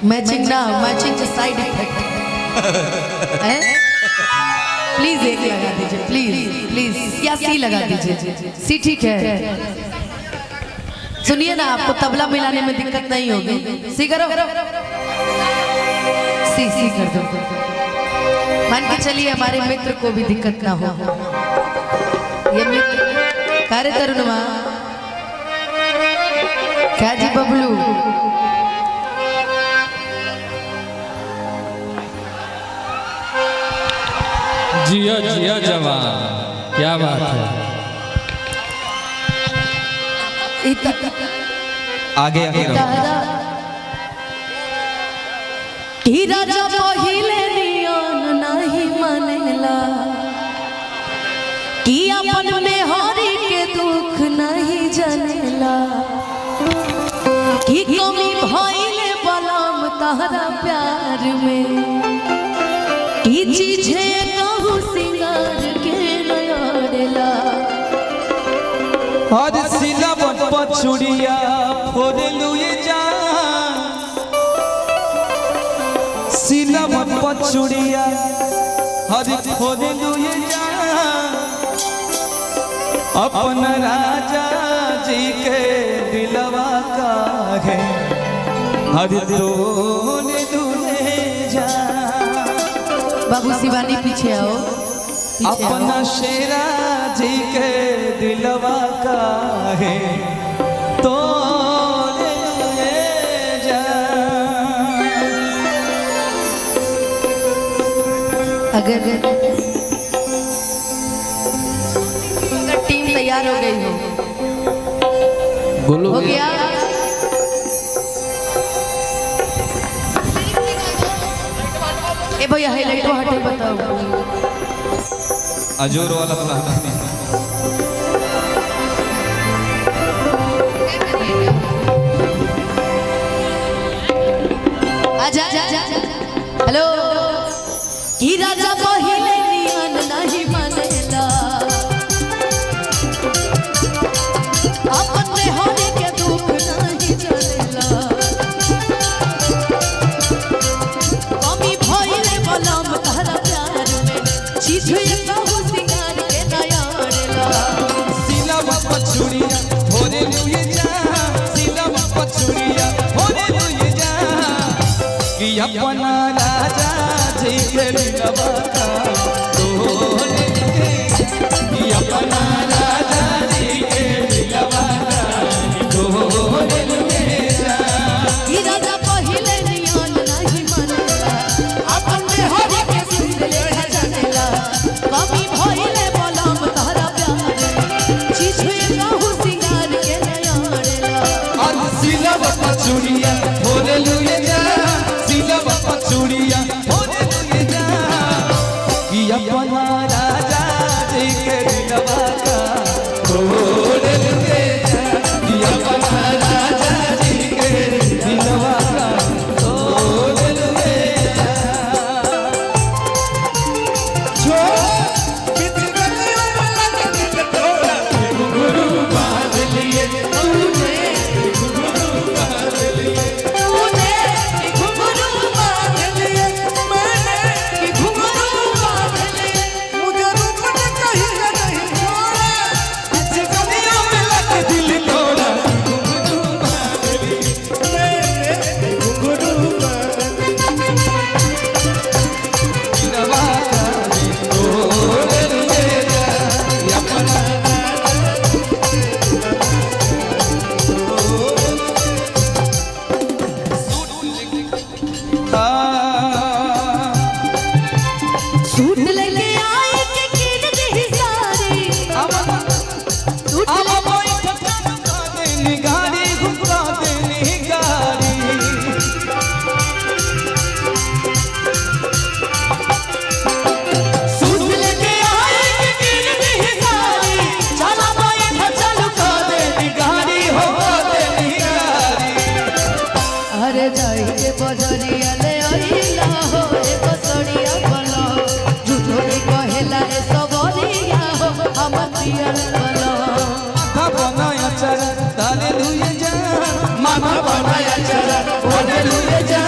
Matching ना, matching के side effect है। प्लीज एक लगा दीजिए, प्लीज प्लीज, या सी लगा दीजिए। सी ठीक है। सुनिए ना, आपको तबला मिलाने में दिक्कत नहीं होगी। सी करो, सी सी कर दो। मान के चलिए हमारे मित्र को भी दिक्कत ना हो। ये मित्र कार्य तरुणमा क्या जी बबलू? जिया जिया जवान, क्या बात है। आगे आगे रहो। कि राजा पहिले नियन नहीं मानेला, कि अपन में हरि के दुख नहीं जनेला, कि कमी भइले बलम तहरा प्यार में, कि चीजे कहूँ सिंगार के नयरेला। और सिलावट पछुड़िया फोड़लू ये जान, सिलावट पछुड़िया हर फोड़लू ये जान, अपन राजा जी के दिलवा का है हर तोड़ दूले जा। बाबू शिवानी पीछे आओ, पीछे आओ। अपना शेरा जी के दिलवा का है तोड़ ले जा। अगर अगर टीम तैयार हो गई हो, गोलू हो गया। ए भैया हाईलाइट हटे बताओ। अजोर वाला प्लान। आजा हेलो। कि राजा पहिले नियन नहीं मानेला, अपन हरि के दुख नहीं जनेला, कमी भइले बलम तहरा प्यार में, चीज कहूँ सिंगार के नयरेला। सिलावा पछुड़िया भोरे लुए जा, सिलावा पछुड़िया भोरे लुए जा, कि अपना राजा जी के दिलवा का तोड़ ले, कि अपना राजा जी के दिलवा का तोड़ ले जा। कि राजा पहिले नियन नहीं मानेला, अपन हरि के सुन लेखा जनेला, कमी भइले बलम तहरा प्यार में, चीज कहूँ सिंगार के नयरेला। और सिलावा पछुड़िया भोरे लुए जा, सिलावा पछुड़िया भोरे लुए जा, कि अपना राजा जी के दिलवा का तोड़ ले जा, कि अपना राजा जी के दिलवा का तोड़ ले जा। गुरु बांध लिए तूने, गुरु बांध लिए तूने घुंघरू बांध लिए, मैंने घुंघरू बांध लिए, मुझे रूप ने कहीं से नहीं छोड़ा, इस गलियों में लग दिल तोड़ा, घुंघरू बांध लिए मैंने घुंघरू बांध दिलवा का तोड़ ले जा, अपना सूट लेके आए के कीन दी सारी, सूट लेके गाड़ी घुमा देनी गाड़ी, सूट लेके आए के कीन दी सारी, चला बैठ चल का देनी गाड़ी हो देनी गाड़ी। अरे जाई के बजरिया ले आइला हो, एगो सड़िया बलो, झूठो रे कहेला ए सबरिया हो, हमर पियर बलो। माथा बनाया चर ताले लुए जा, माथा बनाया चर ताले लुए जा।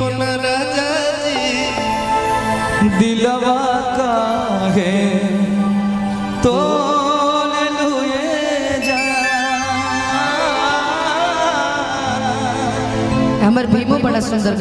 अपना राजा जी दिलवा का है तोड़ लुए जा। हमर भीमो बड़ा सुंदर।